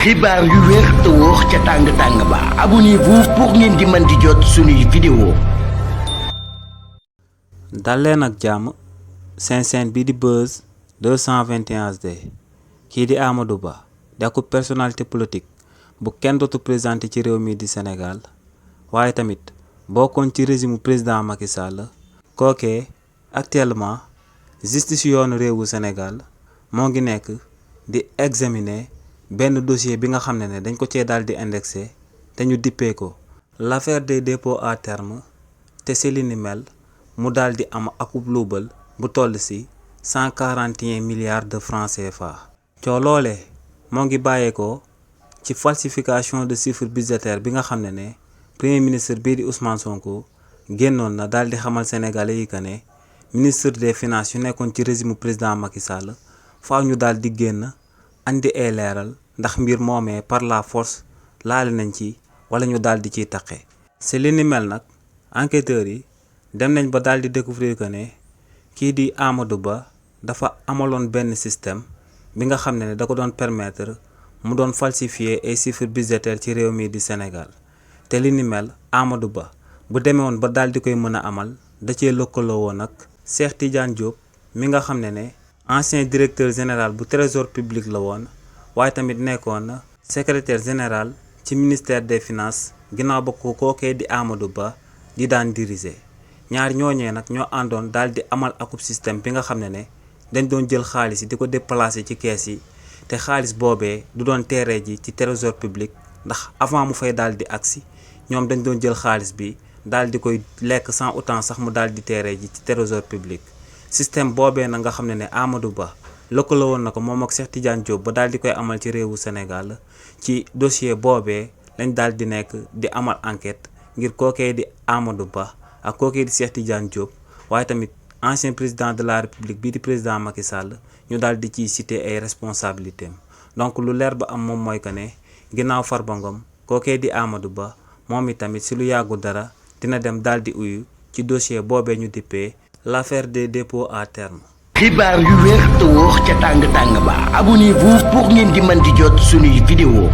xibaar yu wér te wóor ca tàng-tàng ba abonnez-vous pour ngeen di mën di jot suñuy vidéo. dal leen ak jàmm seen chaîne bi di Buzz 221 HD kii di Amadou Ba di ak personnalité politique bu kenn dootu présenté ci réew mi di Sénégal waaye tamit bokkoon ci régime président Macky Sall kookee actuellement justice yoonu réewu Sénégal moo ngi nekk di examiner benn dossier bi nga xam ne dañ ko cee daal di indexé te ñu dippee ko l'affaire des dépôts à terme te si li ni mel mu daal di am akub luubal bu toll ci 141 milliards de francs CFA. coo loolee moo ngi bàyyeekoo ci falsification de chiffre budgétaire bi nga xam ne premier ministre bii di Ousmane Sonko génnoon na daal di xamal sénégalais yi que ne ministre des finances yu nekkoon ci régime président Macky Sall faaw ñu daal di génn andi ay leeral ndax mbir moomee par la force laale nañ ci wala ñu daal di ciy taqe. si li ni mel nag enquêteurs yi dem nañ ba daal di découvrir que ne kii di Amadou Ba dafa amaloon benn système bi nga xam ne da ko doon permettre mu doon falsifier ay chiffres budgétaires ci réew mi di Sénégal te li ni mel Amadou Ba bu demee woon ba daal di koy mën a amal da cee lëkkaloo woon nag Cheikh Tidiane Diop mi nga xam ne ancien directeur général bu trésor public la woon waaye tamit nekkoon secrétaire général ci ministère des finances ginnaaw ba ko kookee di Amadou Ba di daan diriger ñaar ñooñee nag ñoo àndoon daal di amal akub système bi nga xam ne dañ doon jël xaalis yi di ko déplacer ci kees yi te xaalis boobee du doon teeree ji ci trésor public ndax avant mu fay daal di agsi ñoom dañ doon jël xaalis bi daal di koy lekk sans autant sax mu daal di teeree ji ci trésor public. système boobee nag nga xam ne Amadou Ba lëkkaloo woon na ko moom ak Cheikh Tidiane Diop ba daal di koy amal ci réewu Sénégal ci dossier boobee lañ daal di nekk di amal enquête ngir kookee di Amadou Ba ak kookee di Cheikh Tidiane Diop waaye tamit ancien président de la République bii di président Macky Sall ñu daal di ciy citer ay responsabilités am donc lu leer ba am moom mooy que ne ginnaaw Farba Ngom kookee di Amadou Ba moom itamit si lu yàggu dara dina dem daal di uyu ci dossier boobee ñu dippee l'affaire des dépôts à terme. xibaar yu wér te wóor ca tàng-tàng ba abonnez-vous pour ngeen di mën di jot suñuy vidéo.